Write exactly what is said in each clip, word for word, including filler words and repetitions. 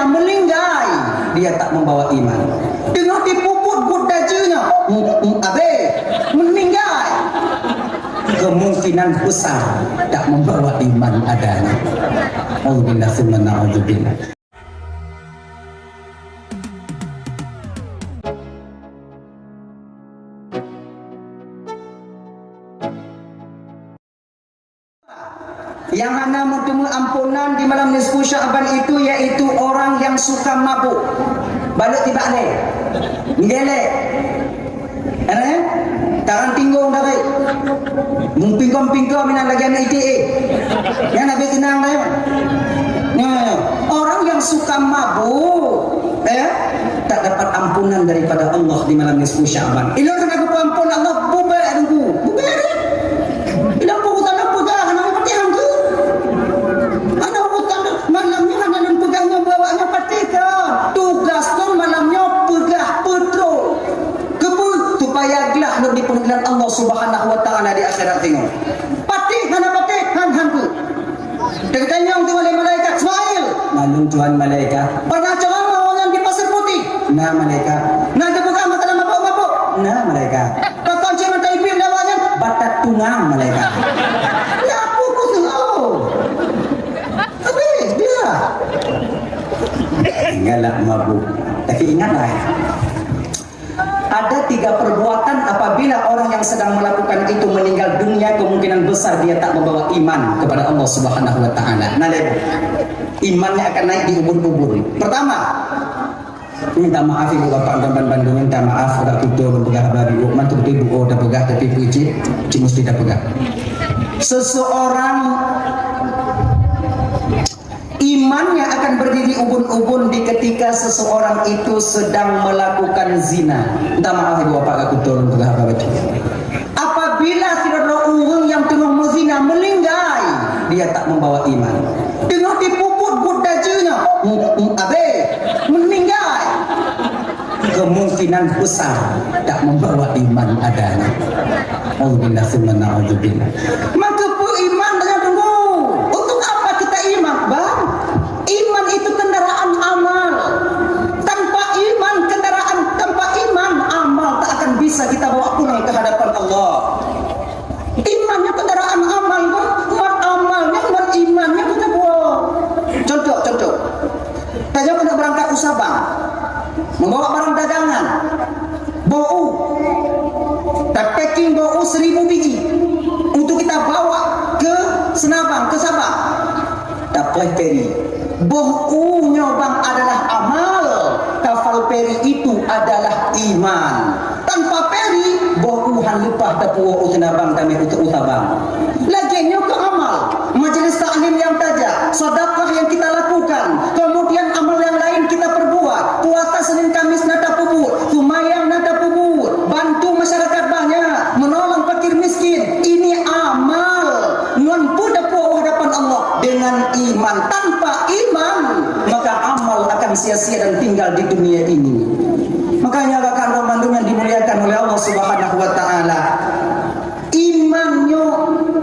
Meninggai, dia tak membawa iman. Teungoh dipuput buet dajeunya, mm, mm, abéh, meninggai. Kemungkinan besar tak membawa iman adanya. Auzubillah summa na'udzubillah. Yang hana meuteumé amponan di malam nisfu Sya'ban itu, yaitu orang yang suka mabuk. Balut tibak lé. Nggelek. Eh? Tarang tinggong dari. Mupingkom-pingkom inan lagèe aneuk I T E. Nyan habéh keunang dah. Nah, orang yang suka mabuk, eh, tak dapat ampunan daripada Allah di malam nisfu Sya'ban. Ilôn hana geupeuampon Allah, bubé Teungku. Bubé. Ilôn peubutan peugah, hana meupatéh hangku. Hana urusan malam nyoe hana lôn peugah nyoe bak awak nyoe patéh ka. Tugas lôn malam nyoe peugah peutrok. Keupeue? Supaya glah lôn di peungeulayan Allah Subhanahu wa Ta'ala di akhirat singoh. Patéh hana patéh, han hangku. Teutanyong teungoh lé malaikat, "Ismail." "Na lôn, Tuhan." Malaikat. "Pernah ceramah awak nyan di Pasir Putih?" "Na." Malaikat. "Na geupeugah masalah mabök-mabök?" "Na." Malaikat. "Pakon cit mata ipiep lé awak nyan?" "Batat tungang." Malaikat. "Nyan peue khusus Allah?" Habéh, dia. Galak mabuk. Tapi ingatlah, ada tiga perbuatan apabila orang yang sedang melakukan itu meninggal dunia, kemungkinan besar dia tak membawa iman kepada Allah Subhanahu wa Ta'ala. Nah, lihat. Imannya akan naik di ubun-ubun. Pertama, minta maaf ibu bapak dan bandum, minta maaf udah kuto lôn peugah haba ibu, man tu betul ibu oh dah peugah tapi puji, cik mesti dah peugah. Seseorang Imannya akan berdiri ubun-ubun di ketika seseorang itu sedang melakukan zina. Minta maaf ibu bapak, aku turun peugah apa betul. Apabila sidroe ureueng nyang teungoh meuzina meninggai, dia tak membawa iman. Teungoh dipuput buet dajeunya, mm, mm, abéh, meninggai. Kemungkinan besar tak membawa iman adanya. Auzubillah summa na'udzubillah. Maka peue iman tanyoe tunggu. Untuk apa kita iman, Bang? Iman itu kendaraan amal. Tanpa iman, kendaraan, tanpa iman, amal tak akan bisa kita bawa pulang ke hadapan Allah. Iman nyoe kendaraan amal, ngon, ngon amal nyoe, ngon iman nyoe kita buat. Contoh, contoh. Tanyoe keuneuk beurangkat u Sabang, membawa barang dagangan, boh u. Tapacking boh u seribu biji untuk kita bawa ke Seunabang, ke Sabang. Tapreh feri. Boh u nyoe bang adalah amal, kapal feri itu adalah iman. Tanpa feri, boh u han leupah tapuwoe u Seunabang tamé u Sabang. Lagèe nyoe keu amal, majelis taklim nyang tajak, sedekah nyang kita lakukan, kemudian amal nyang laén kita perbuat, puasa Senin Kamis na tapeubuet, seumayang na tapeubuet, bantu masyarakat banyak, menolong fakir miskin, ini amal. Ngon peue tapuwoe u hadapan Allah? Dengan iman. Tanpa iman, maka amal akan sia-sia dan tinggal di dunia ini. Makanya, rakan-rakan bandum yang dimuliakan oleh Allah Subhanahu wa Ta'ala, iman nyoe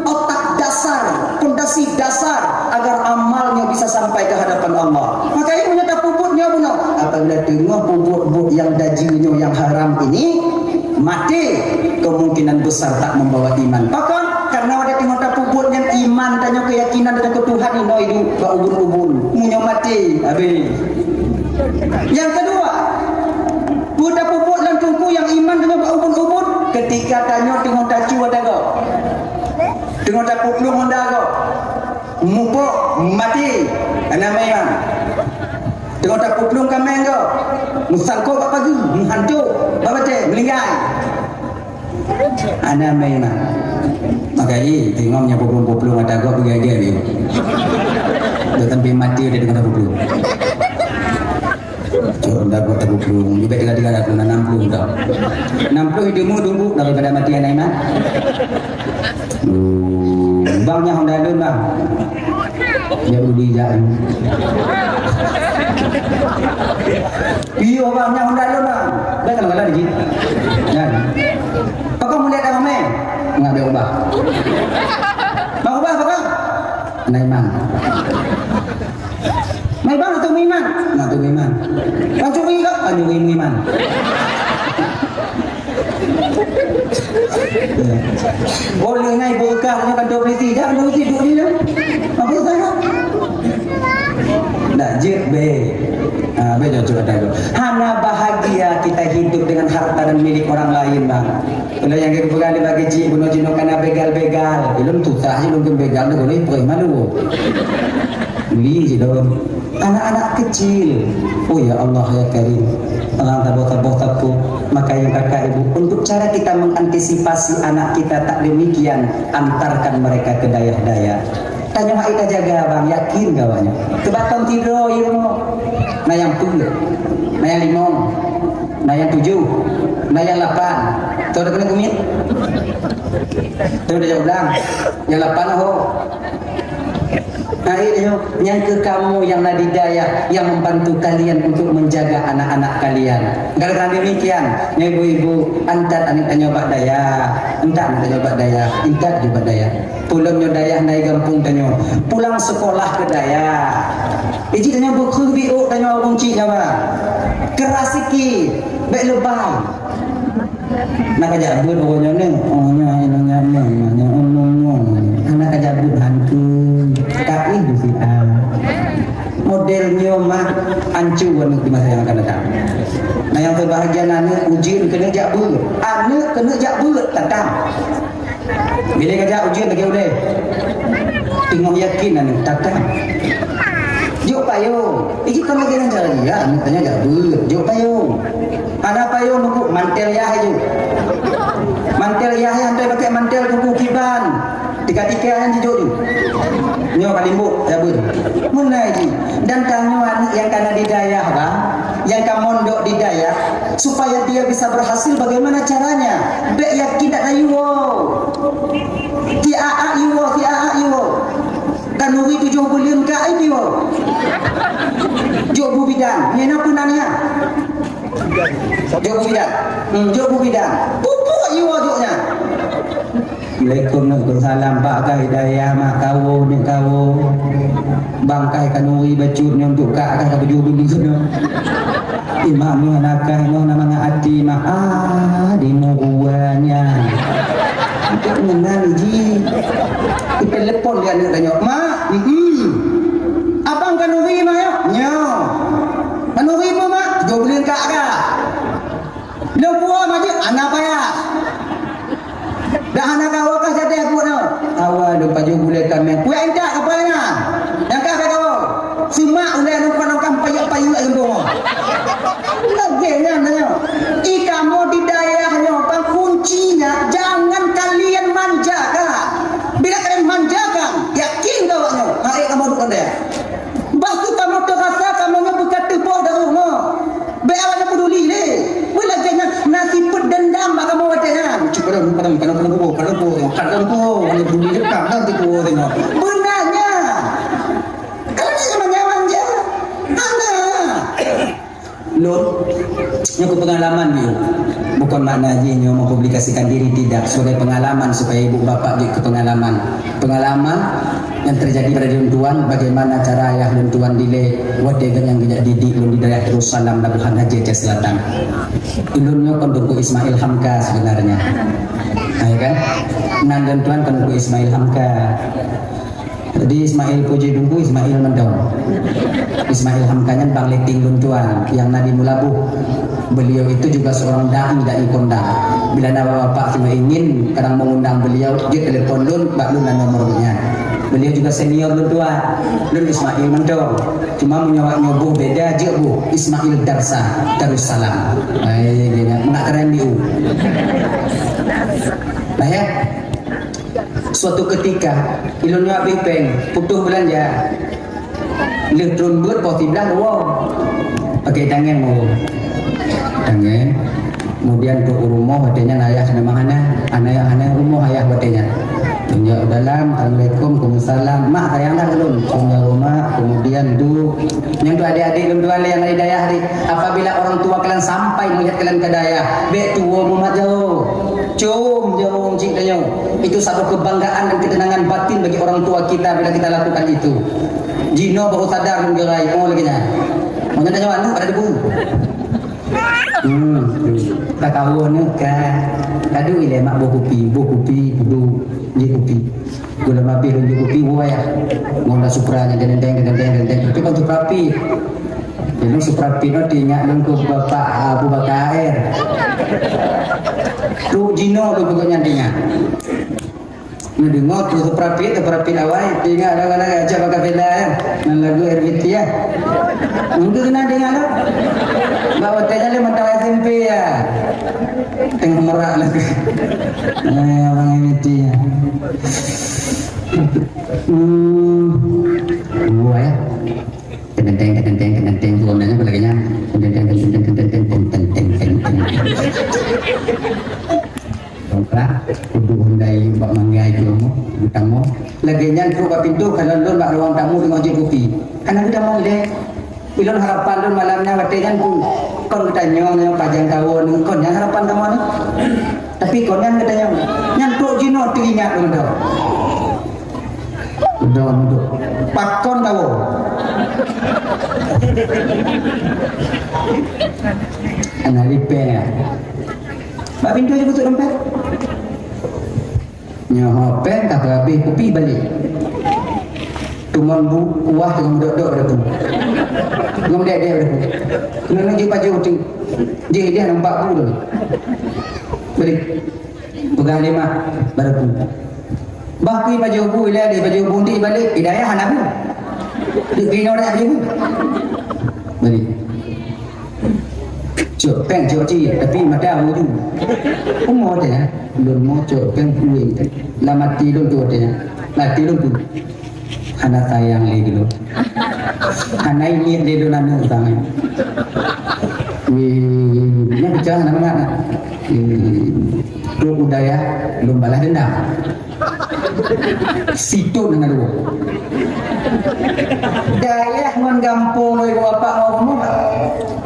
otak dasar, fondasi dasar agar amal nyoe bisa sampai ke hadapan Allah. Maka, meunyoe tapeubuet nyoe bunoe, apabila teungoh peubuet buet nyang dajeuh nyoe nyang haram ini, maté kemungkinan besar tak membawa iman. Pakon? Karena watèe teungoh tapeubuet nyan iman tanyoe, keyakinan tanyoe keu Tuhan inoe idup bak ubun-ubun. Meunyoe maté, habéh. Nyang keudua, peue tapeubuet lam teungku nyang iman tanyoe bak ubun-ubun? Ketika tanyoe teungoh tacu ata gob. Teungoh tapeuplong honda gob. Mupok, maté, hana meuiman. Teungoh tapeuplong kaméng gob, meusangkot bak pageue, meuhanco, bak batèe, meuninggai. Hana meuiman. Maka, eh, teungoh nyan peuplong-peuplong ata gob, beugèe-gèe. Dah sampai maté dah teungoh tapeuplong. Cok, dah buat aku pulung. Lebih tiga-tiga dah puluh, enam puluh dah. Enam puluh itu mu tunggu daripada mati anak iman. Duh, bang nyan honda lôn, bang. Ya, udi jalan. Iyo, bang nyan honda lôn, bang. Dah sama kalah lagi. Kan? Pakon mulia dah ramai. Enggak ada ubah. Bang ubah pakon? Anak iman. Mai bang atau meuiman? Nah, tu Nuri-nuri man. Ya. Boleh ngai buka dengan dua polisi. Jangan dua polisi duduk di dalam. Apa saya? Nak jek be. Ha, be cocok ada tu. Hana bahagia kita hidup dengan harta dan milik orang lain, bang. Kalau yang kita pegang di bagi cik, bunuh jenuh karena begal-begal. Belum tutah je, belum begal tu, boleh pergi malu. Beli je dong. Anak-anak kecil. Oh ya Allah, ya Karim. Alang taboh-taboh tapu. Maka yang kakak ibu, untuk cara kita mengantisipasi anak kita tak demikian, antarkan mereka ke dayah-dayah. Tanyoe hai tajaga bang, yakin kawannya. Keubatong tidroe, ya Allah. Na yang peuet, na yang limong, na yang tujoh, na yang lapan. Tahu dah kena kumit? Tahu dah jawab ulang. Yang lapan ho. Nah, ini ho. Yang ke kamu yang na di dayah yang membantu kalian untuk menjaga anak-anak kalian. Gara-gara demikian, ibu-ibu, antat anak tanyoe bak dayah, antat anak tanyoe bak dayah, antat juga dayah. Ulôn nyoe dayah nai gampông tanyoe. Pulang sekolah ke dayah. Iji tanyoe bukeuh biôk tanyoe ureueng chik nyawa. Keurasiki, bèk leubai. Na ka jak beuet ureueng nyoe neh. Oh, nyoe, nyoe, nyoe, nyoe, nyoe, nyoe, nyoe. Aneuk ka jak beuet hantu. Ka ih di si a. Model nyoe mah ancu aneuk di masa yang akan datang. Nah, yang terbahagia aneuk ujeuen keuneuk jak beuet. Aneuk keuneuk jak beuet, tatang. Bila ka jak ujeuen lagèe ulèe. Teungoh yakin aneuk tatang. Jok payong. Iji kon lagèe nyan cara dia, aneuk tanya jak beuet. Jok payong. Hana payong nunggu mantel yah aju. Mantel yah yang tu pakai mantel buku kiban. Tiga-tiga yang jijok tu. Nyoe ka limbuk, jak beuet. Meunan ji. Dan tanyoe aneuk yang kana di dayah, bang. Nyang ka mondok di dayah, supaya dia bisa berhasil bagaimana caranya? Bèk yakin dak na yuwoe. Ti a-a yuwoe, ti a-a yuwoe. Kanuri tujoh buleuen ka ai yuwoe. Jok bu bidan, nyan apa namanya? Jok bu bidan. Hmm, jok bu bidan. Pupuk yuwoe joknya. Assalamualaikum, waalaikumsalam. Pak Kai dayah mak kawo, nek kawo. Bang Kai kanuri bacut nyoe untuk kak, kak baju dulu sana. Imak nyoe nakah nyoe nama ngak ati mak. Ah, di muruannya. Untuk mengenal ji. Ditelepon dia aneuk tanya, "Mak, mm-mm. Abang kanuri mak ya?" "Nyo." "Kanuri apa mak?" "Tiga buleuen kak kah." Lôn puwoe maju, hana payah. Dah hana kawa ka sadeh buet nyoe. Awa lôn pajoh gulai kaméng. Kuyak intat apa nyan? Nyang ka kawa. Semak ulèe lôn pan lôn kan payek-payek lôn bumoe. Lagèe nyan nyoe. I kamoe di dayah nyoe, kan kuncinya jangan kalian manjakan. Bila kalian manjakan, yakin kawak nyoe, hai kamoe duk kandai. Bah tu kamoe teurasa kamoe nyoe beuka teupoh daruh nyoe. Bèk awak nyan peduli lé. Weh lagèe nyan na sifeuet dendam bak kamoe watèe nyan. Cit padam, padam, padam, padam kubu, padam kubu, padam kubu, hana peduli dekat, padam tu kubu tengok. Beuna nyan. Kalau ni sama nyaman je. Hana. Lôn, nyoe keu pengalaman nyoe. Bukan makna jih nyoe mempublikasikan diri, tidak. Sebagai pengalaman supaya ibu bapak jeuet keu pengalaman. Pengalaman yang terjadi pada lôn tuan, bagaimana cara ayah lôn tuan dilèe watèe geuh nyang geujak didik lôn di daerah Darussalam, Labuhan Haji, Aceh Selatan. Ulôn nyoe kon Teungku Ismail Hamka sebenarnya. Nah, ya kan? Nan lôn tuan kon Teungku Ismail Hamka. Jadi Ismail Puji Teungku, Ismail Mendong. Ismail Hamka nyan bang leting lôn tuan yang na di Meulaboh. Beliau itu juga seorang dai, dai kondang. Bila na bapak-bapak cuma ingin kadang mengundang beliau, dia telepon lôn, bak lôn na nomor nyan. Beliau juga senior lôn tuan. Lôn Ismail Mendong. Cuma meunyoe awak nyoe boh beda, jeuet boh Ismail Darsa, Darussalam. Hai, dia nak, nak keren di u. Nah, ya. Suatu ketika, ilôn nyoe habéh péng, putôh beulanja. Lheueh trôn beuet poh siblaih woe. Pakai tangan woe. Tangan. Kemudian trok u rumoh, watèe nyan ayah nama hana, hana, hana rumoh ayah watèe nyan. Tunjok u dalam, "Assalamualaikum, waalaikumsalam. Mak, sayang dah ulôn." Tunjok rumoh, kemudian duek. Nyan tu adik-adik lôn tuan lé nyang di dayah tadi. Apabila orang tua kalian sampai melihat kalian ke dayah, bèk tuwo mumat jauh. Cium jauh cit tanyoe. Itu satu kebanggaan dan ketenangan batin bagi orang tua kita bila kita lakukan itu. Jinoe baru sadar dan gerai, oh lagi nyan. Makanya tanyoe aneuk pada debu. Hmm, tu. Ka kawon ni kan. Kadu ilée mak boh kupi, boh kupi, kudu jih kupi. Gula mabih lôn jih kupi, woi ah. Ngon da supra nyan, deng, deng, deng, deng, deng. Tapi kon supra pit. Jadi supra pit nyoe teuingat lôn keu Bapak Abu Bakar Air. Tu jinoe lôn keu nyan teuingat. Neudeungoe tu supra pit, supra pit awai, teuingat lagu-lagu Aceh Bakar Bela, ya. Nan lagu R B T, ya. Mungkin kena dengar tu. Bak watèe nyan lé mantong S M P, ya. Tengah merak lagu. Nah, abang R B T, ya. Hmm. Dua, ya. Teng, teng, teng, teng, teng, teng, teng, teng, teng, teng, teng, teng, teng, teng, teng, teng, teng, teng, teng, teng. Dongkrak, kudu Hyundai bak manggai jeuem, geutamong. Lagèe nyan trok bak pintoe, kalon lôn bak ruang tamu teungoh jép kupi. Hana geutamong ilèe. Ilôn harapan lôn malam nyan watèe nyan pun kon geutanyoe nyoe pajan kawon, kon nyan harapan kamoe nyoe. Tapi kon nyan geutanyoe. Nyan trok jinoe teuingat lôn dong. Udah duduk. Pakon kawon. Anak lipeng ya. Bak pintu je kutuk dompet. Nyoe ho pèng ka habéh kupi balek. Tumon bu kuah teungoh meudok-dok pada bu. Teungoh meudek-dek pada bu. Keuneuk jih pajoh ting. Jih dia nampak bu tu. Balek. Peugah lé mak, baru bu. Bah kui pajoh bu ilèe, lé pajoh bu di balek, hidayah hana bu. Di kinoe dak bu. Balek. Cok pèng, cok cit, tapi mata uju. Umu teh, lôn mo cok pèng kueh. Lam até lôn tu teh. Lam até lôn tu. Hana sayang lé keu lôn. Hana ingat lé lôn aneuk tangai. Weh, nyan pecah hana mangat. Eh, tu budaya lôn balas dendam. Situ dengan dua. Dayah ngon gampông lôn bapak ngomong.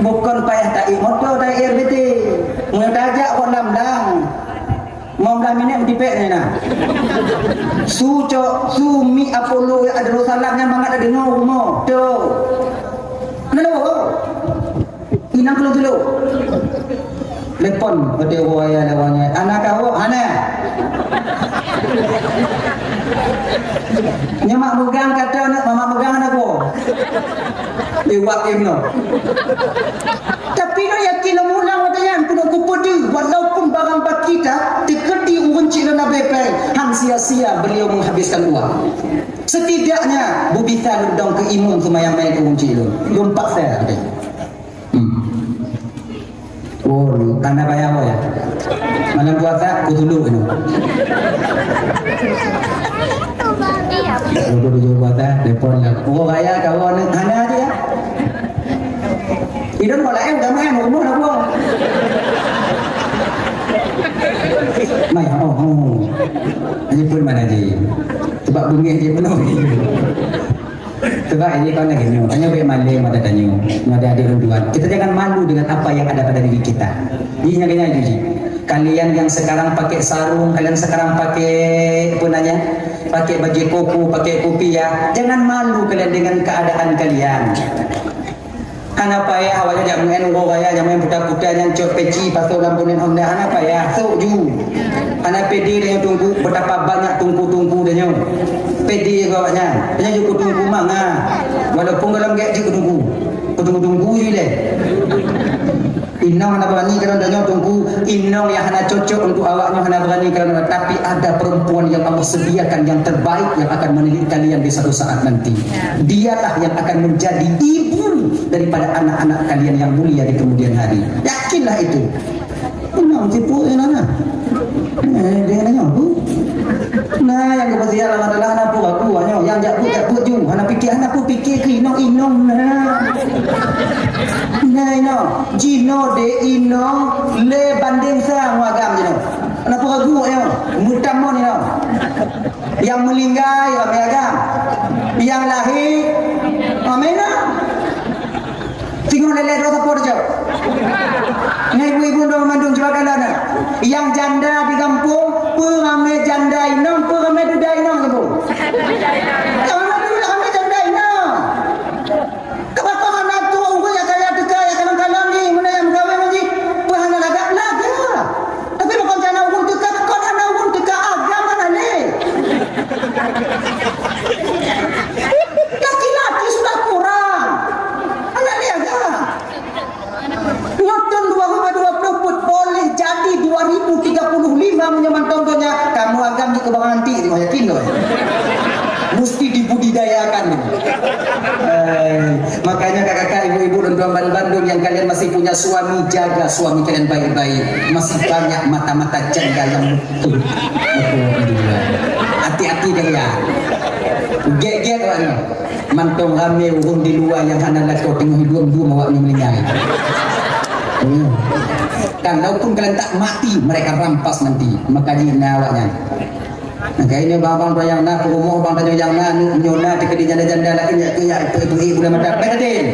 Bukon payah taék moto, taék R B T. Meunyo tajak kok lam blang. Lima belas minit meutipék nyan na. Su cok, su mi Apollo ya ada salam nyan mangat ada dengar rumoh. Tu. Nalo. Inang kelu-kelu. Telepon pada waya lawannya. Anak kau, hana. Nyamak megang kata nak mama megang anak gua. Lewat Ibnu. Tapi nyoe yakin lom ulang watèe nyan keuneuk kupeudeuh, walaupun barang bak kita teukeudi ureueng cit lôn abéh pèng, han sia-sia beliau menghabiskan uang. Setidaknya bubita lôn dong keu imum seumayang mè keu ureueng cit lôn. Lôn paksa. Hmm. Oh, hana bayar apa ya? Malam puasa, ku tunduk ni. Untuk tujuh puasa, telepon lah. Oh, raya kawan ni, hana dia. Idong kau lain, kamu yang umur aku. Mai, oh, oh. Ini pun mana je. Sebab bengih je penuh. Sebab ini kau nak gini, tanya baik maling pada tanya. Ada adik perempuan. Kita jangan malu dengan apa yang ada pada diri kita. Ini yang kena jujur. Kalian yang sekarang pakai sarung, kalian sekarang pakai apa namanya? Pakai baju koko, pakai kopiah. Jangan malu kalian dengan keadaan kalian. Hana payah awak jak main uroe raya, jak main puta-puta nyan cok peci, pasoe lam bonnet Honda. Hana payah, sok ju. Hana pede tanyoe teungku, betapa banyak teungku-teungku tanyoe. Pede keu awak nyan. Tanyoe jeuet keu teungku mangat. Walaupun dalam gek jeuet keu teungku. Keu teungku-teungku je lé. Inong hana berani kalau tanyoe teungku, inong yang hana cocok untuk awak nyoe hana berani kalau, tapi ada perempuan yang Allah sediakan yang terbaik yang akan menilik kalian di satu saat nanti. Dialah yang akan menjadi ibu daripada anak-anak kalian yang mulia di kemudian hari. Yakinlah itu. Inong tipu inong nah. Eh, dia nanya aku. Nah, yang kepesian Allah Taala hana pun aku hanya yang jak buet jak buet ju, hana fikir hana pun fikir ke inong inong nah. Nah, inong, jino de inong le banding sang wagam jino. Hana pun aku ya, mutamon inong. Yang meninggal ramai agam. Yang lahir ramai nah. Singoh leleh dua sapo tu. Ngai ibu-ibu dong mandum cuba kala na. Yang janda di kampung, peramai janda inong, peramai duda inong kampung. Ramai duda, ramai janda inong. Kebapa mana tu urang yang kaya teuka yang kalang-kalang ni, mana yang kawin Makanya kakak-kakak, ibu-ibu dan tuan bandum yang kalian masih punya suami, jaga suami kalian baik-baik. Masih banyak mata-mata janda yang betul. Hati-hati kalian. Gek-gek awaknyan. Mantong ramé ureueng di luwa nyang hana lakoe teungoh hidup dum awaknyan meuninggai. Hmm. Kalaupun kalian tak mati, mereka rampas nanti. Maka jih na awaknyan. Maka ini bang-bang tu nyang na, peurumoh bang tanyoe nyang na, aneuk nyoe na, teukeudi janda-janda laén, ya, ya, ibu-ibu buleuen mata. Baik, Din.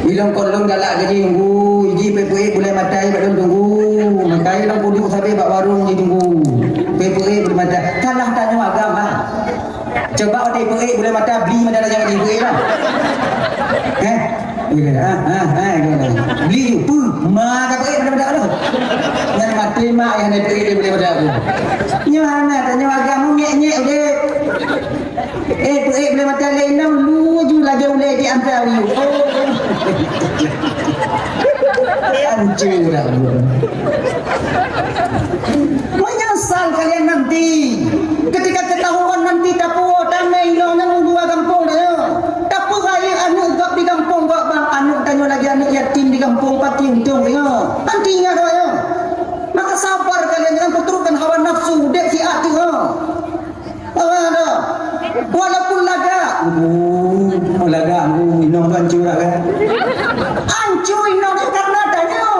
Ilong kon lôn galak gaji tunggu, iji peuet-peuet buleuen mata, bak lôn tunggu. Maka ilong kudu sabe bak warong ji tunggu. Peuet-peuet buleuen mata. Kalah tanyoe agam, ha. Coba watèe peuet buleuen mata, beli mata raja gaji peuet lah. Eh? Iya, ha, ha, ha, iya. Beli tu, peuet. Ma ka peuet buleuen mata tu. Nyan maté mak yang ada peuet buleuen mata tu. Nyoe hana, tanyoe agam nyek-nyek udép. Eh, peuet buleuen mata lé inong, lu ju lagèe ulèe di antara you. Oh. Hancur dah. Menyesal kalian nanti. Ketika ketahuan nanti tapuwoe tamé inong nyan u luwa gampông tanyoe. Tapeurayeuk aneuk gob di gampông gob bang, aneuk tanyoe lagèe aneuk yatim di gampông, pati untông tanyoe. Nanti ingat awaknyan. Maka sabar kalian, jangan peuturutkan hawa nafsu, udép siat teungoh. Walaupun lagak, uh, lagak, uh, inong tu hancô dah kan. Hancô inong tu karena tanyoe.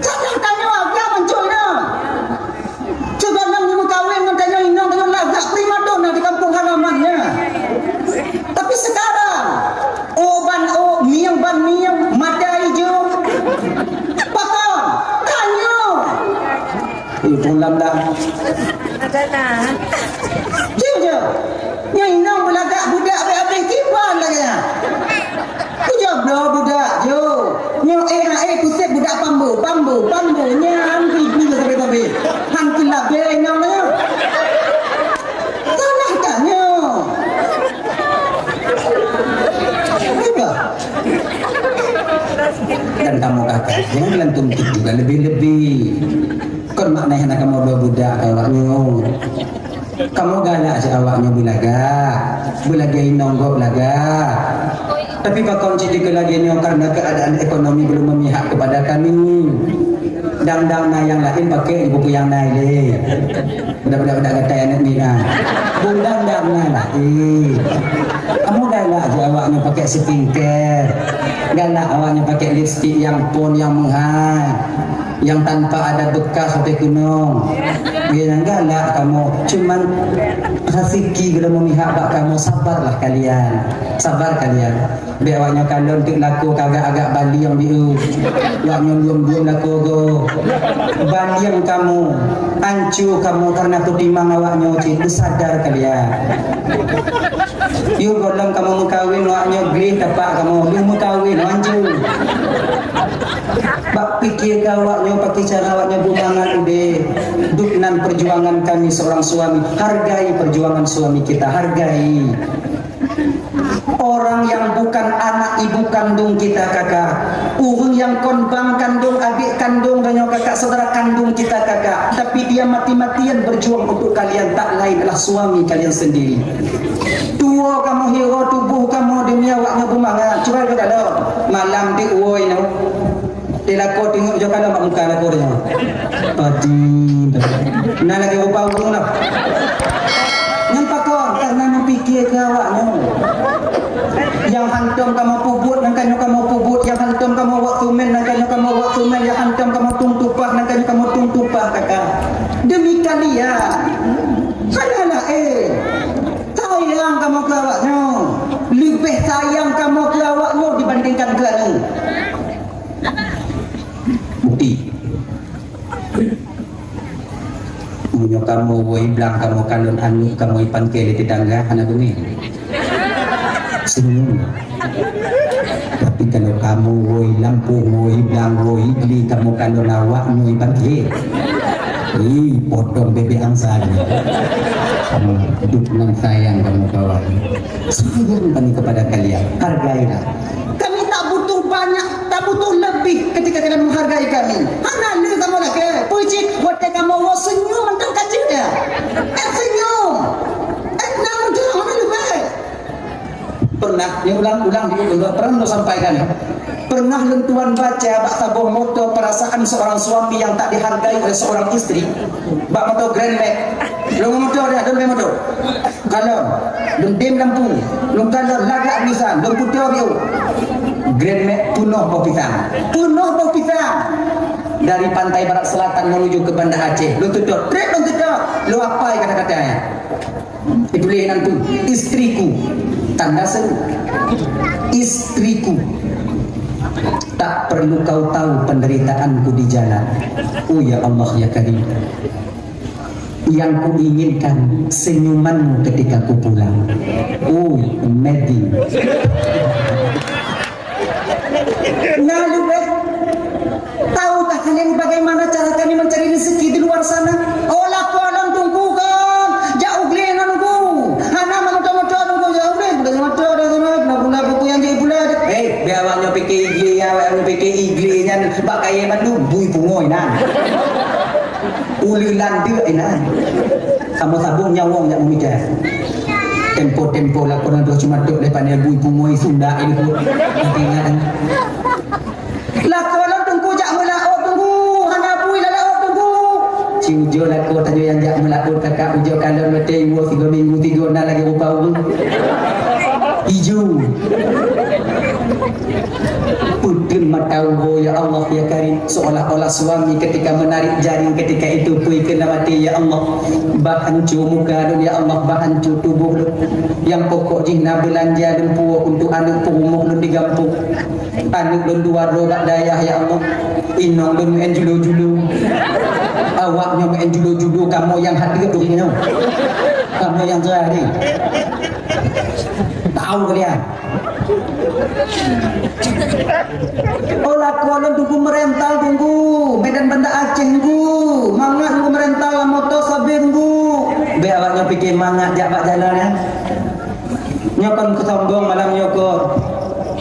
Karena tanyoe agam hancô inong. Cuba nang meukawen ngon tanyoe inong, tanyoe lagak primadona di kampung halamannya. Tapi sekarang, oh ban oh, mieng ban mieng, mata ijo. Pakon, tanyoe. Eh, pulang dah. Ada lah. Jujur. Nyang inong beulagak budak habéh-habéh kiban lagèe nyan. Kujak bloe budak, yo. Nyoe eh, eh, kusét budak pambo, pambo, pambo. Nyan, han keu ibu sabe-sabe. Han keu labé inong nyoe. Salah tanyoe. Hebat. Dan kamoe kakak, jangan kalian tuntut juga lebih-lebih. Kon makna hana kamoe bloe budak keu awaknyoe. Kamoe galak cit awaknyoe beulagak, beulagèe inong gob lagak. Tapi pakon cit dikeue lagèe nyoe karena keadaan ekonomi belum memihak kepada kami. Dang-dang na nyang laén paké ibu nyang na ilèe. Budak-budak gata aneuk mina. Budak-budak na laén. Kamoe galak cit awaknyoe paké skincare. Galak awaknyoe paké lipstick nyang pon nyang meuhai. Nyang tanpa ada bekas sampai keunong. Nyan galak kamoe. Cuman raseuki geutanyoe memihak bak kamoe, sabarlah kalian. Sabar kalian. Bèk awaknyoe kalon teuk lakoe ka agak-agak balieng di eu. Awaknyoe lom-lom lakoe goe. Balieng kamoe, anco kamoe karena peutimang awaknyoe cit. Beusadar kalian. Yôh gohlom kamoe meukawen, awaknyoe gleh tapak kamoe. Yôh meukawen, anco. Bak piké keu awaknyoe, paké cara awaknyoe beumangat udép. Dum nan perjuangan kami seorang suami. Hargai perjuangan suami kita, hargai. Orang yang bukan anak ibu kandung kita, kakak. Ureueng nyang kon bang kandung, adék kandung, dan nyoe kakak, saudara kandung kita, kakak. Tapi dia mati-matian berjuang untuk kalian, tak lain adalah suami kalian sendiri. Tuwoe kamoe, hiroe tuboh kamoe demi awaknyoe beumangat. Cuba geutanyoe, malam di uwoe nyoe. Di lakoe teungoh jok kalon bak muka lakoe nyoe. Padi. Na lagèe rupa ureueng dah. Nyan pakon, karena meupiké keu awaknyoe. Nyang hantom kamoe peubuet, nyan ka nyoe kamoe peubuet. Nyang hantom kamoe wak tumen, nyan ka nyoe kamoe wak tumen. Nyang hantom kamoe tueng tupah, nyan ka nyoe kamoe tueng tupah, kakak. Demi kalian. Hana laén. Sayang kamoe keu awaknyoe. Leubeh sayang kamoe keu awaknyoe dibandingkan keu aneuk. Bukti. Meunyoe kamoe woe blang, kamoe kalon aneuk, kamoe ipan keu lé tetangga, hana beungéh. Senyum. Tapi kalau kamoe woe lampôh, woe blang, woe glé, kamoe kalon awaknyoe ipan keu. Ih, potong bebek angsa ni. Hmm, hidup nan sayang kamoe kawan. Sayang kami kepada kalian. Hargailah. Kami tak butuh banyak, tak butuh lebih ketika kalian menghargai kami. Hana lé kamoe lakèe. Peue cit watèe kamoe woe senyum mantong ka jeuet ya. Eh, senyum. Eh, na mantong hana leubeh. Pernah, ni ulang-ulang di, pernah lôn sampaikan. Pernah lôn tuan baca bak saboh moto perasaan seorang suami yang tak dihargai oleh seorang istri. Bak moto Grand Max. Lôn moto dia, lôn moto. Kalon, lôn dem lampu, lôn kalon lagak bisan, lôn puto biu. Grand Max peunoh boh pisang. Peunoh boh pisang. Dari pantai barat selatan menuju ke Banda Aceh. Lôn tutup, trek lôn tutup. Lôn apai kata-katanya. Ditulis nan tu, istriku. Tanda seru. Istriku. Tak perlu kau tahu penderitaanku di jalan. Oh ya Allah ya Karim. Yang kuinginkan senyumanmu ketika ku pulang. Oh, amazing. Nah, lu, eh. Tahukah kalian bagaimana cara kami mencari rezeki di luar sana? Oh, lakoe lôn teungku kon, jak u glé ngon teungku. Hana meumoto-moto teungku, jak u glé, bukan moto dah sana, kenapa pula buku yang jadi pula? Eh, biar awak nyoe pikir i glé, ya, awak nyoe pikir i glé nyan bak kayèe mandum, bui pungoe nyan. Uleulan deuk inan. Kamoe sabong nyawong jak meumita. Tempo-tempo lakoe nyan dua cuma tok lepan ibu-ibu ngoi Sunda ibu. Ingat kan? Lakoe lôn teungku jak meulaôt teungku, hana bui lalaôt teungku. Ci ujoe lakoe tanyoe nyang jak meulaôt kakak ujoe kalon meuté iwoe sigoe minggu tigo na lagèe rupa ureueng. Ijo. Peuteun mata uroe, ya Allah, ya Karim, seolah-olah suami ketika menarik jaring ketika itu pui kena mati, ya Allah. Bah hanco muka lôn, ya Allah, bah hanco tuboh lôn. Nyang pokok jih na beulanja lôn puwoe untuk aneuk peurumoh lôn di gampông. Aneuk lôn dua droe bak dayah, ya Allah. Inong lôn meu'en julo-julo. Awak nyoe meu'en julo-julo, kamoe nyang hadeup ureueng nyoe. Kamoe nyang jeuet. Tahu kalian. Oh, lakoe lôn teungku meurental teungku, Medan Banda Aceh teungku, mangat teungku meurental lam moto sabe teungku. Bèk awak nyoe pike mangat jak bak jalan, ya. Nyoe kon keusombong malam nyoe kon.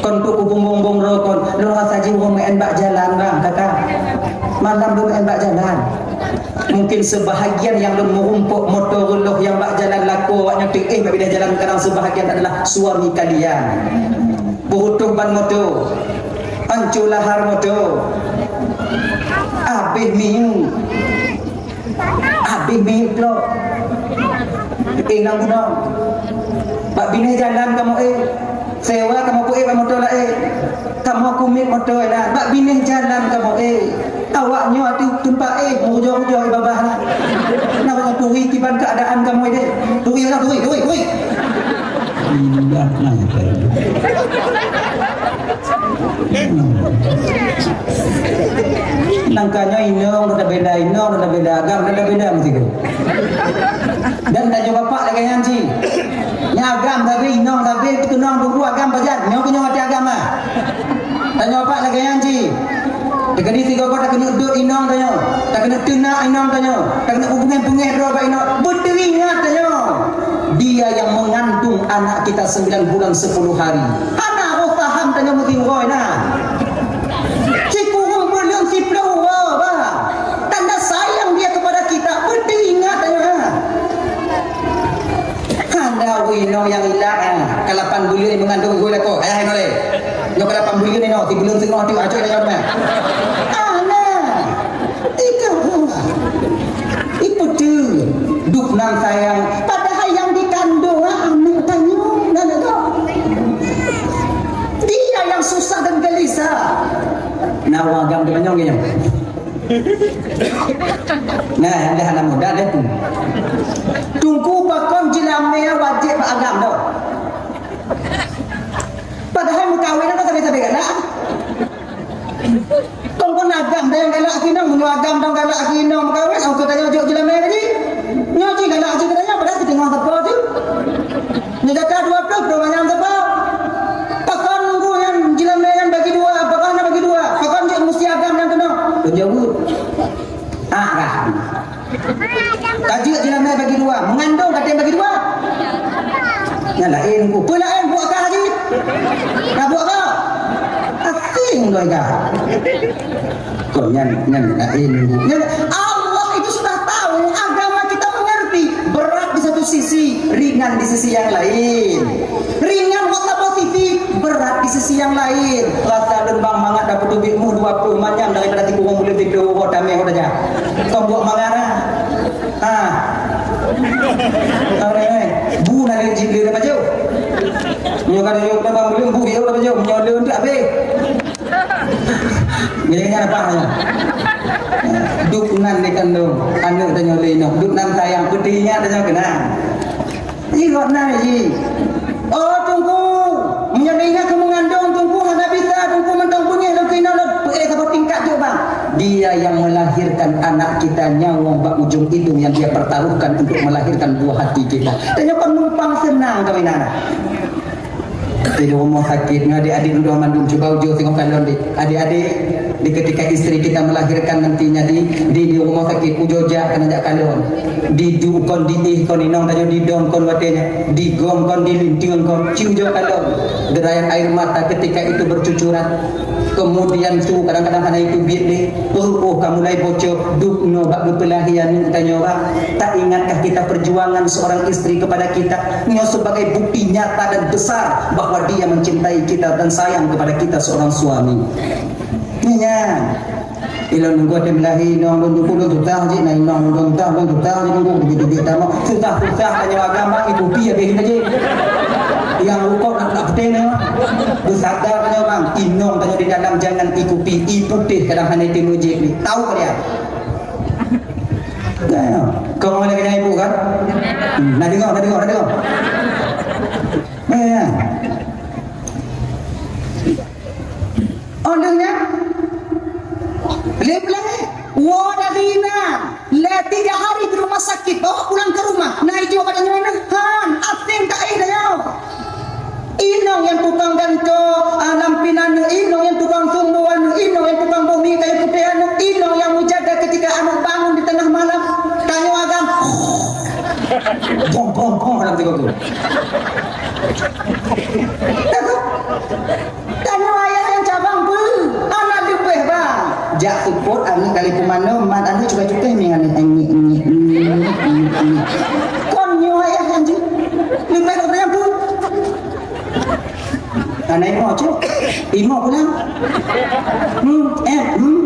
Kon tu kubumbong-bong droe kon. Lôn rasa jiwoe meu'en bak jalan, bang, kakak. Malam lôn meu'en bak jalan. Mungkin sebahagian nyang lôn meurumpok moto reuloh nyang bak jalan lakoe awaknyan teuéh bak binéh jalan, kadang sebahagian adalah suami kalian. Peuhutôh ban moto, anco lahar moto, abéh minyeuk, abéh minyeuk plok. Éh, na gunong. Bak binéh jalan kamoe éh. Sewa kamoe peuék bak moto laén. Kamoe kumiet moto na bak binéh jalan kamoe éh. Awak nyoe ati teumpat éh, meurujoh-rujoh babah na. Na bangai turi kiban keuadaan kamoe deh. Turi na, turi, turi, turi. Indah na. Nangka nyoe inong rada beda, inong rada beda, agam rada beda meusigoe. Dan tanyoe bapak lagèe nyan cit. Nyan agam sabe, inong sabe, keunong buku agam pajan. Nyoe keuh nyoe até agam ah. Tanyoe bapak lagèe nyan cit. Takeuneuk sigoe-goe takeuneuk dot inong tanyoe. Takeuneuk teunak inong tanyoe. Takeuneuk peungéh-peungéh droe bak inong. Beuteuingat tanyoe. Dia yang mengandung anak kita sembilan bulan sepuluh hari. Hana roh paham tanyoe meusigoe na. Sikureueng buleuen siplôh uroe bah. Tanda sayang dia kepada kita. Beuteuingat tanyoe ha. Hana wui nyoe nyang ilak, ah. Ka lapan buleuen mengandung goi lakoe. Ayah nyoe lé. Nyoe ka lapan buleuen nyoe, sibuleuen singoh tu acok nyoe mah. Hana. Tiga buah. Ipeue tu? Dup nan sayang. Padahal yang dikandung, ah, aneuk tanyoe. Nah, nah, tu. Dia yang susah dan gelisah. Nah, wah, agam di manyong nyoe. Nah, dah anak muda dia tu. Teungku pakon jilamé wajéb bak agam dah. Padahal meukawen kan sabe-sabe galak. Kon-kon agam dah nyang galak keu inong, meunyoe agam dah galak keu inong meukawen, oh, keu tanyoe jok jilamé lagi. Nyoe cit galak cit keu tanyoe, padahal siteungoh sapo tu. Nyoe gata dua ploh, dua manyam sapo. Pakon nunggu nyan jilamé nyan bagi dua, pakon na bagi dua. Pakon jeuet musti agam nyang keunoe. Lôn jaweueb. Ah, kah. Ka jeuet jilamé bagi dua. Mengandung ka tem bagi dua. Nyan laén ku. Peue laén buet kah jih? Ka buet kah? Asing doi kah. Kok nyan, nyan laén ku. Nyan, Allah itu sudah tahu, agama kita mengerti. Berat di satu sisi, ringan di sisi yang lain. Ringan buat apa sih? Ka jok na bang belum bu yo ka jok nyoe leuh tu habéh. Ngieng nyan apa ya? Duek nan dikandong aneuk tanyoe lé nyoe. Duek nan sayang peuti nyan tanyoe keunan. Ji gobnyan ji. Oh Teungku, meunyoe ingat keu meungandong Teungku hana bisa Teungku mantong beungéh lôn keunoe lôn peuéh saboh tingkat jok bang. Dia yang melahirkan anak kita nyawöng bak ujong idong yang dia pertaruhkan untuk melahirkan buah hati kita. Tanyoe kon numpang seunang kawin aneuk. Di rumoh sakét ngon adik-adik lôn mandum cuba ujoe singoh kalon deh. Adik-adik, di ketika istri kita melahirkan nantinya di di, di rumoh sakét ujoe jak keunan jak kalon. Diduek kon diéh kon inong tanyoe didong kon watée nyan, digom kon dilinteung kon ci ujoe kalon. Derayan air mata ketika itu bercucuran. Kemudian tu kadang-kadang hana itu biet deh. Oh, oh ka mulai bocor, duek nyoe bak geupeulahé aneuk tanyoe bang. Tak ingatkah kita perjuangan seorang istri kepada kita? Nyoe sebagai bukti nyata dan besar bahwa dia mencintai kita dan sayang kepada kita seorang suami. Nyan. Ilôn nunggu tem lahé inong lôn duku lôn tutah jih na inong lôn tutah lôn tutah jih nunggu begitu dia tamu susah susah tanya agama ibu pia biasa jih. Yang rukok nak nak petai ni. Beusada tanya bang inong tanya di dalam jangan ikuti ibu pih kadang hana itu mujib ni tahu dia. Kau mana kena ibu kan? Nak dengar, nak dengar, nak dengar. Ya. Oh, lheueh nyan? Lheueh peulangé. Woe dari inan. Lheueh tiga hari di rumah sakit, bawa pulang ke rumah. Nah, ijok pada nyoe, han, asing tak eh dah nyoe. Inong yang tukang ganto, ah, lampinan, inong yang tukang sumbuan, inong yang tukang bumi kayu putih anu, inong yang menjaga ketika anak bangun di tengah malam. Tanyoe agam. Bong, bong, bong dalam tiga tu. Tanyoe ayah nyang cabang beu, aneuk leupeh bang. Jak seupôt aneuk kali peumanom, mat aneuk cukai-cukai mie aneuk. Kon nyoe ayah nyan jih. Leupeh daripada nyan beu. Aneuk imo cok. Imo pulang. Hmm, eh, hmm.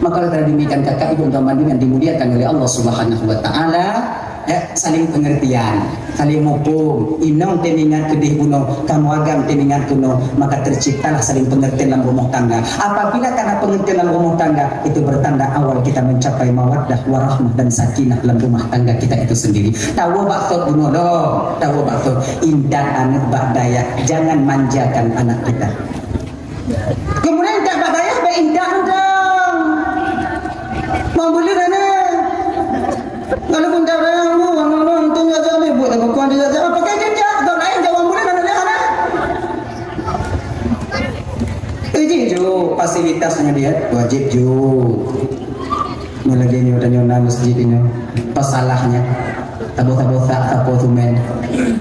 Maka oleh karena demikian kakak ibu dan teman yang dimuliakan oleh Allah Subhanahu wa taala, ya, saling pengertian, saling muphom. Inong teuingat keudeh bunoe, kamoe agam teuingat keunoe, maka terciptalah saling pengertian dalam rumah tangga. Apabila karena pengertian dalam rumah tangga, itu bertanda awal kita mencapai mawaddah, warahmah dan sakinah dalam rumah tangga kita itu sendiri. Tawoe bak sot bunoe dong, tawoe bak sot. Intat aneuk bak dayah, jangan manjakan anak kita. Kemudian tak bak dayah bak indah udang. Membeli mana? Kalau pun tak ada yang mau, orang-orang tu nggak jadi buat apa kau dia tak pakai kerja, kau lain jawab boleh mana dia mana? Eh, jih ju, fasilitasnya dia wajib ju. Ni lagi ni udah nyona masjid ini. Pasalahnya. Taboh-taboh tak, taboh tumen.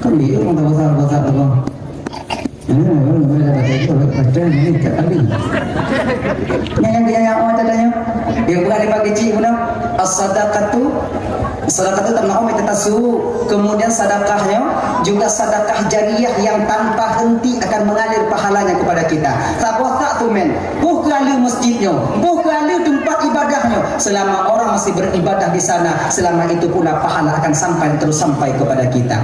Kan dia orang taboh-taboh tak, taboh. Nyang dia yang awak tanya, dia bukan daripada kecil pun. As-sadaqatu, sadaqatu tamna'u mitatasu. Kemudian sedekahnya juga sedekah jariah yang tanpa henti akan mengalir pahalanya kepada kita. Saboh tak tumen, boh kali masjidnya, boh kali tempat ibadahnya. Selama orang masih beribadah di sana, selama itu pula pahala akan sampai terus sampai kepada kita.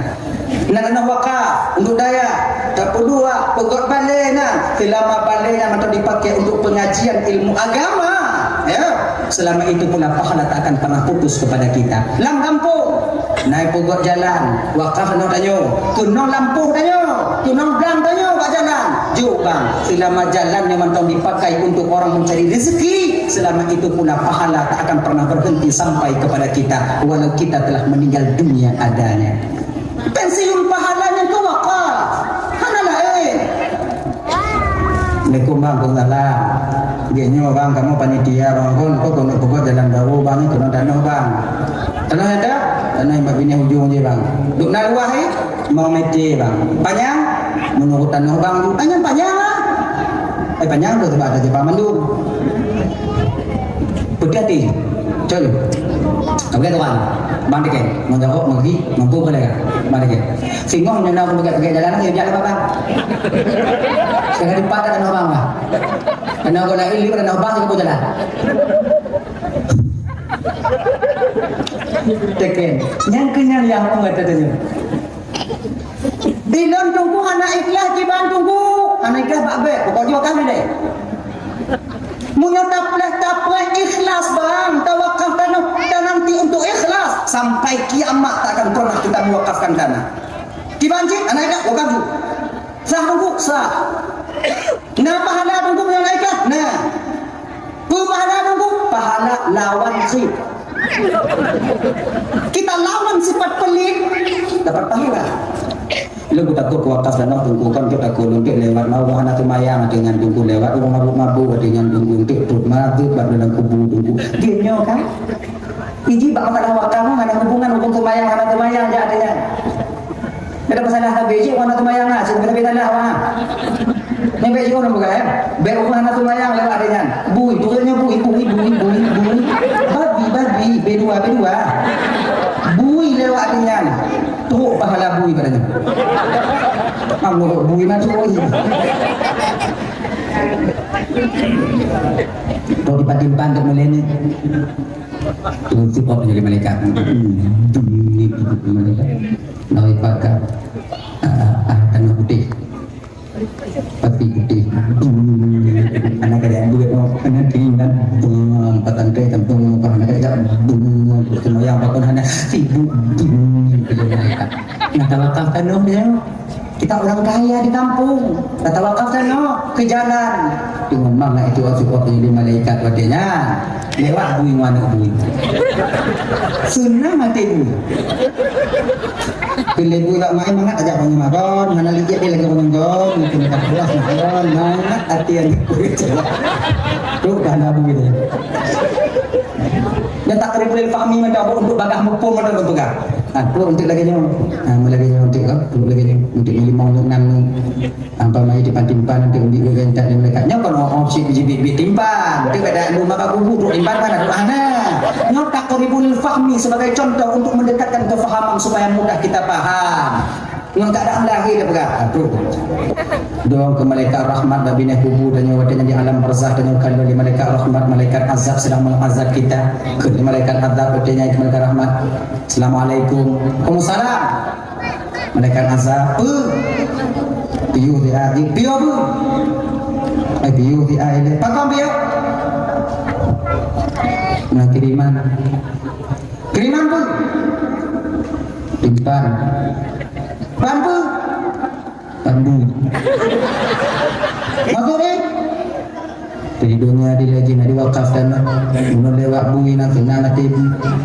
Na tanoh wakaf untuk dayah, tapeudua peugöt balé nyan, seulama balé nyan mantong dipakai untuk pengajian ilmu agama, ya, selama itu pula pahala tak akan pernah putus kepada kita. Lam gampông, na peugöt jalan, wakaf tanoh tanyoe, keunong lampôh tanyoe, keunong blang tanyoe bak jalan. Jok bang, seulama jalan nyan mantong dipakai untuk orang mencari rezeki, selama itu pula pahala tak akan pernah berhenti sampai kepada kita, walau kita telah meninggal dunia adanya. Pensiun pahala nyan keu wakaf. Hana laén. Assalamualaikum bang, Waalaikumsalam. Geuh nyoe bang, kamoe panitia bang kon, kok keuneuk peubuet jalan baru bang, keuneuk tanoh bang. Tanoh nyata? Tanoh nyang bak binéh ujong jih bang. Duk na luwah eh? Mau mete bang. Panyang? Meunurot tanoh bang tu. Panyang, panyang lah. Eh, panyang tu sebab ada jepang mandum. Peuteuti. Col. Oke tuan. Bang dikit. Menjawab mengerti. Mampu boleh kan? Bang dikit. Singoh nyoe na peugah-peugah jalan lagi jalan apa bang? Sekarang di pada tanoh bang lah. Tanoh gula ini pada tanoh bang juga jalan. Teken. Nyang kenyang yang mengerti tanya. Ilôn Teungku hana ikhlas kiban Teungku. Hana ikhlas bak bèk, pokok jih wakaf deh. Meunyoe tapleh-tapleh ikhlas bang, tawakaf tanoh, tananti untuk ikhlas. Sampai kiamat tak akan pernah kita mewakafkan tanah. Kiban cit, hana ikhlas, wakaf ju. Sah Teungku, sah. Na pahala Teungku meunyoe hana ikhlas? Na. Peue pahala Teungku? Pahala lawan kheun. Kita lawan sifat pelit, dapat pahala. Lôn takot keu wakaf tanoh Teungku, kon keu takot lôn lewat mawah hana seumayang, até nyan Teungku lewat ureueng mabuk-mabuk, até nyan Teungku, enteuk trok mabuk bak dalam kubu Teungku. Dia nyoe kan? Iji bak masalah wakaf hana hubungan, hukum seumayang hana seumayang jak até nyan. Ada masalah habéh jih, hana seumayang lah, cit, tapi salah, ha. Nyan bèk jih ureueng peugah, ya. Bèk ureueng hana seumayang lewat até nyan. Bui, bukannya bui, bui, bui, bui, bui. Babi, babi, B dua, B dua. Bui lewat até nyan. Trok pahala bui pada nyan. Am, bui masuk bui. Kau dipatimpan untuk mulai ni. Tuh, si Bob jadi malaikat. Hmm, dunia malaikat. Nah, ibarat, ah, ah, tanah putih. Pati putih. Anak ada buat mau kena keinginan. Bang, patang teh kampung, bang, anak ada bang. Semua yang bakal hana sibuk. Bang, jadi malaikat. Nah, tawakaf tanoh dia. Kita orang kaya di kampung. Tawakaf tanoh ke jalan. Tengok mang nak itu asuk jadi malaikat watèe nyan. Lewat bui ngon aneuk bui. Seunang até bui. Keu lé bui bak main mangat aja banyak makan, mana lijek dia lagi banyak gol, mungkin tak puas makan, mangat até aneuk bui. Tu dah dah bui dia. Dan tak boleh fahmi macam apa untuk bagah mumpung macam tu kan. Ha, tu untuk lagi nyoe. Ha, lagi nyoe untuk, ha, untuk lagi nyoe. Untuk lima, untuk enam ni. Apa mai di pantimpan untuk ambil gaya tak di mereka. Nyoe kan orang cik biji bibit timpan. Dia kata lu maka kubu tu timpan mana tu hana. Nyoe tak koribul fahmi sebagai contoh untuk mendekatkan kefahaman supaya mudah kita paham. Ngon keadaan lahir dia peugah. Aduh. Doa ke malaikat rahmat bak binéh kubu dan nyawa di alam barzakh dan nyawa kalau di malaikat rahmat, malaikat azab sedang mengazab kita. Ke di malaikat azab bertanya ke malaikat rahmat. Assalamualaikum. Waalaikumsalam. Malaikat azab. Pe? Piu di air. Piu apa? Eh, piu di air. Pakon piu? Nah, kiriman. Kiriman pe? Timpan. Pan pe? Pandu. Maksud ni? Jadi dunia di lagi nak diwakafkan. Ulun lewat bui nak kena mati.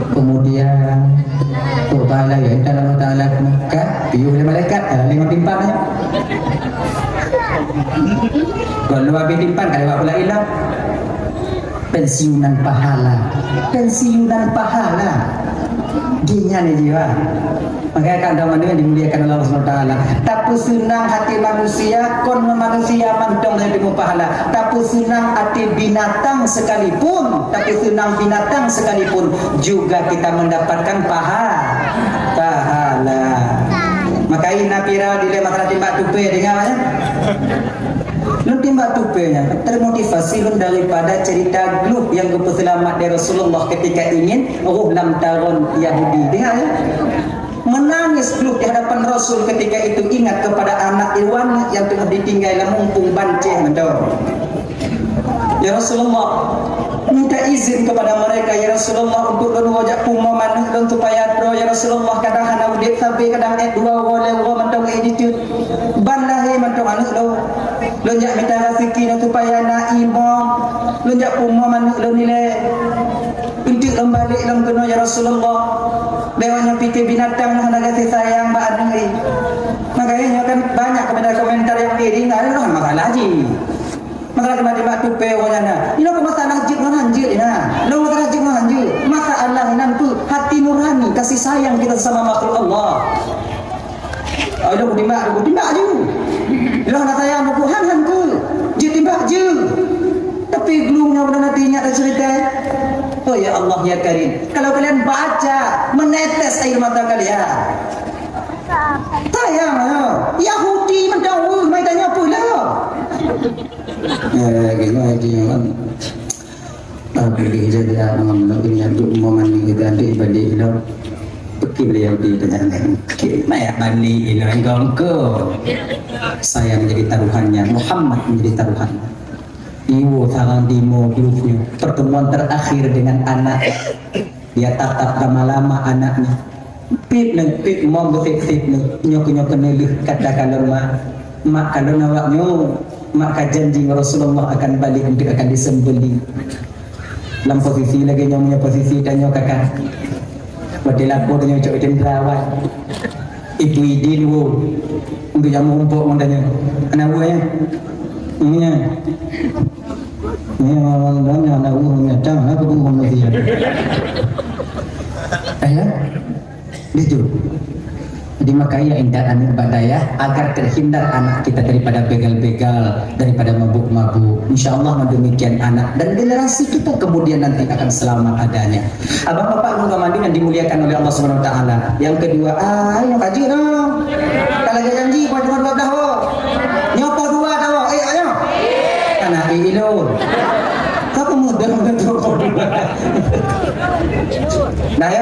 Kemudian tu pahala ya, entah Allah Taala kena. Kan? Piu oleh malaikat, ha, lima timpan ya. Kalau habis timpan, kalau lewat pula hilang. Pensiunan pahala. Pensiunan pahala. Dia nyan aja, Pak. Makanya kan teman-teman dimuliakan Allah Subhanahu Wa Taala. Tapeuseunang hati manusia, kon manusia mantong dari ilmu pahala. Tapeuseunang hati binatang sekalipun, tapeuseunang binatang sekalipun juga kita mendapatkan paha-, pahala. Makanya viral di masalah timbak tupai, dengar ya? Lôn timbak tupai nyan termotivasi lôn daripada cerita glöh nyang geupeuseulamat lé Rasulullah ketika ingin roh lam taron Yahudi. Dengar ya? Menangis glöh di hadapan Rasul ketika itu ingat kepada anak iwan yang telah ditinggai lam mumpung banceh mantong. Ya Rasulullah, minta izin kepada mereka, ya Rasulullah, untuk lôn woe jak pumoe manök lôn supaya droe, ya Rasulullah, kadang hana udeb sabe, kadang ék dua woe lhèe woe mantong ék jiteuet. Ban lahé mantong aneuk lôn. Lôn jak mita raseuki lôn supaya na imoe. Lôn jak pumoe manök lôn ilèe. Eunteuk lôn balek lôn keunoe ya Rasulullah. Lewat nyoe pike binatang hana gaséh sayang bak aneuk. Makanya nyoe kan banyak komentar-komentar yang miring, nah, itu kan masalah jih. Masalah keunan timbak tupai ureueng nyan na. Inoe keu masalah jeuet ngon han jeuet na. Inoe masalah jeuet ngon han jeuet. Masalah inan peue? Hati nurani, kasih sayang kita sesama makhluk Allah. Oh, inoe kutimbak, kutimbak ju. Inoe hana sayang, ku han, han ku. Jeuet timbak ju. Tapi glöh nyoe udah nanti nyak cerita. Oh ya Allah ya Karim. Kalau kalian baca, menetes air mata kalian. Sayang, ya. Yahudi mendakwa, mai tanya pula. Eh, gimana dia kan? Tapi jadi anak ngon lagèe nyan tu, umpama ni kita nanti balik lom. Ki beliau di dengan ki maya bani ino enggong ko. Saya menjadi taruhannya, Muhammad menjadi taruhannya. Iwo sarang di mo gluknya, pertemuan terakhir dengan anak. Dia tatap lama-lama anaknya. Pit neu, pit mo besit-sit neu, nyoke-nyoke neu leuh kata kalon mak. Mak kalon awak nyoe, mak ka janji Rasulullah akan balik untuk akan disembelih. Lam posisi lagèe nyoe, meunyoe posisi tanyoe kakak. Watèe lakoe tanyoe cok tendera awai. Ibu idin wo. Untuk jamu umpuk ngon tanyoe. Anak buah ya. Ini ya. Ini orang-orang yang anak buah yang datang, aku pun ngomong dia. Ayah. Betul. Jadi maka ya ingat anak bak dayah agar terhindar anak kita daripada begal-begal, daripada mabuk-mabuk. Insya Allah demikian anak dan generasi kita kemudian nanti akan selamat adanya. Abang bapak guru mandi yang dimuliakan oleh Allah Subhanahu wa taala. Yang kedua, ah, ayo kaji dong. Kalau ada janji buat dua belas ho. Nyopo dua tahu. Eh, ayo. Anak ilun. Kau mudah untuk dua. Nah, ya.